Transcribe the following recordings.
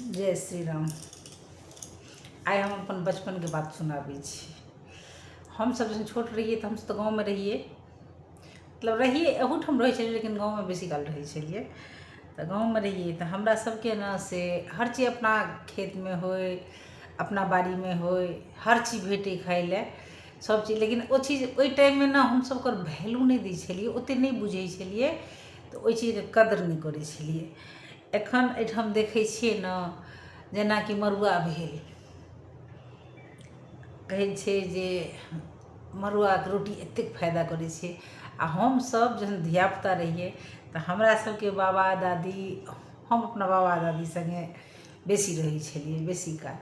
जय श्री राम। आइ हम अपन बचपनके बात सुनाबै छी। हमसभ जखन छोट रहियै तऽ हमसभ तऽ गाँवमे रहियै, मतलब रहियै, एहूठाम रहै छलियै, लेकिन गाँवमे बेसी काल रहै छलियै। तऽ गाँवमे रहियै तऽ हमरा सभके ने से हर चीज अपना खेतमे होइ, अपना बाड़ीमे होइ, हर चीज भेटै खाइ लए सभ चीज। लेकिन ओ चीज ओहि टाइममे ने हमसभ ओकर वैल्यू नहि दै छलियै, ओतेक नहि बुझै छलियै, तऽ ओहि चीजके कदर नहि करै छलियै। एखन एहिठाम देखै छियै ने, जेनाकि मड़ुआ भेल, कहै छै जे मड़ुआके रोटी एतेक फायदा करै छै। आ हमसभ जहन धियापुता रहियै तऽ हमरा सभके बाबा दादी, हम अपना बाबा दादी सङ्गे बेसी रहै छलियै बेसी काल,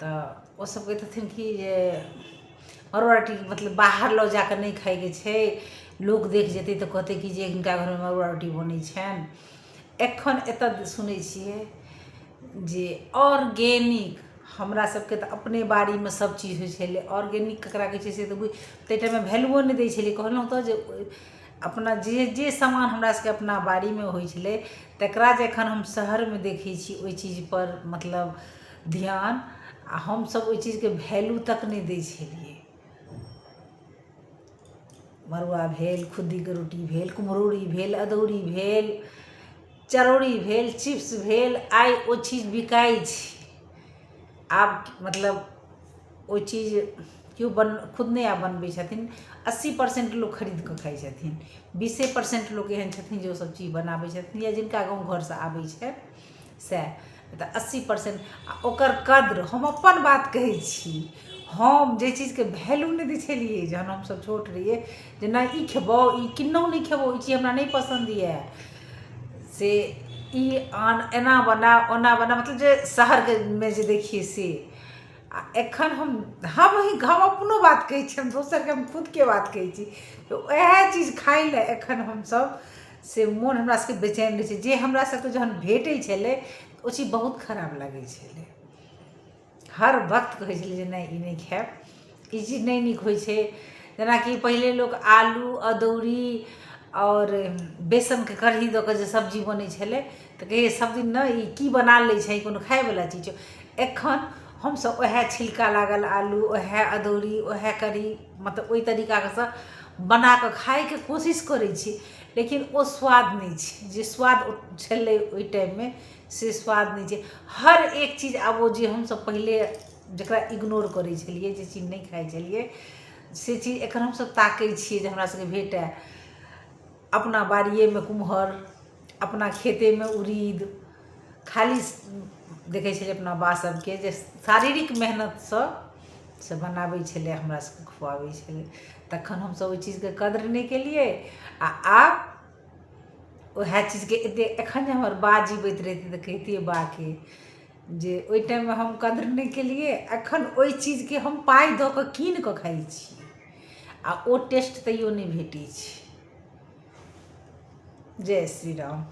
तऽ ओसभ कहितथिन कि जे मड़ुआ रोटी मतलब बाहर लऽ जाकऽ नहि खाइके छै, लोक देख जेतै तऽ कहतै कि जे हिनका घरमे मड़ुआ रोटी बनै छनि। एखन एतऽ सुनै छियै जे ऑर्गेनिक। हमरा सबके तऽ अपने बाड़ीमे सब चीज होइ छलै। ऑर्गेनिक ककरा कहै छै से तऽ बुझि ताहि टाइममे वैल्यूओ नहि दै छलियै। कहलहुँ तऽ जे अपना जे जे सामान हमरा सबके अपना बाड़ीमे होइ छलै, तकरा जे एखन हम शहरमे देखै छी, ओहि चीजपर मतलब ध्यान, आ हमसब ओहि चीजके वैल्यू तक नहि दै छलियै। मड़ुआ भेल, खुद्दीके रोटी भेल, कुम्हरौरी भेल, अदौरी भेल, चरौरी भेल, चिप्स भेल, आइ ओ चीज बिकाइ छै। आब मतलब ओ चीज केओ खुद नहि आब बनबै छथिन। 80% लोक खरीद कऽ खाइ छथिन, 20% लोक एहन छथिन जे ओसभ चीज बनाबै छथिन या जिनका गाँव घरसँ आबै छनि सएह, तऽ 80%। आ ओकर कद्र, हम अपन बात कहै छी, हम जे चीजके वैल्यू नहि दै छलियै जहन हमसभ छोट रहियै, जे नहि ई खेबौ, ई किन्नहुँ नहि खेबौ, ई चीज हमरा नहि पसन्द यए, से ई आन एना बना, ओना बना, मतलब जे शहरके मे जे देखियै से। आ एखन हम हमही हम अपनो बात कहै छी, हम दोसरके, हम खुदके बात कहै छी, तऽ उएह चीज खाइ लए एखन हमसभ से मोन हमरा सबके बेचैन रहै छै। जे हमरा सबके जहन भेटै छलै, ओ चीज बहुत खराब लागै छलै। हर वक्त कहै छलै जे नहि, ई नहि खायब, ई चीज नहि नीक होइ छै। जेनाकि पहिले लोक आलू अदौरी आओर बेसनके कढ़ी दऽ कऽ जे सब्जी बनै छलै, तऽ कहै सब्जी नहि, ई की बना लै छै, कोनो खायवला चीज छै? एखन हमसभ उएह छिलका लागल आलू, उएह अदौरी, उएह कढ़ी, मतलब ओहि तरीकासँ बना कऽ खायके कोशिश करै छी, लेकिन ओ स्वाद नहि छै। जे स्वाद छलै ओहि टाइममे, से स्वाद नहि छै। हर एक चीज आब ओ जे हमसभ पहिले जकरा इग्नोर करै छलियै, जे चीज नहि खाइ छलियै, से चीज एखन हमसभ ताकै छियै जे हमरा सभके भेटय। अपना बाड़िएमे कुम्हर, अपना खेतेमे उड़ीद, खाली देखै छलियै अपना बा सभके जे शारीरिक मेहनतसँ से बनाबै छलै, हमरा सभके खुआबै छलै। तखन हमसभ ओहि चीजके कद्र नहि केलियै आ आब उएह चीजके एतेक। एखन जे हमर बा जीबैत रहितै तऽ कहितियै बाके जे ओहि टाइममे हम कद्र नहि केलियै, एखन ओहि चीजके हम पाइ दऽ कऽ कीन कऽ खाइ छी आ ओ टेस्ट तैयो नहि भेटै छै। जय श्री राम।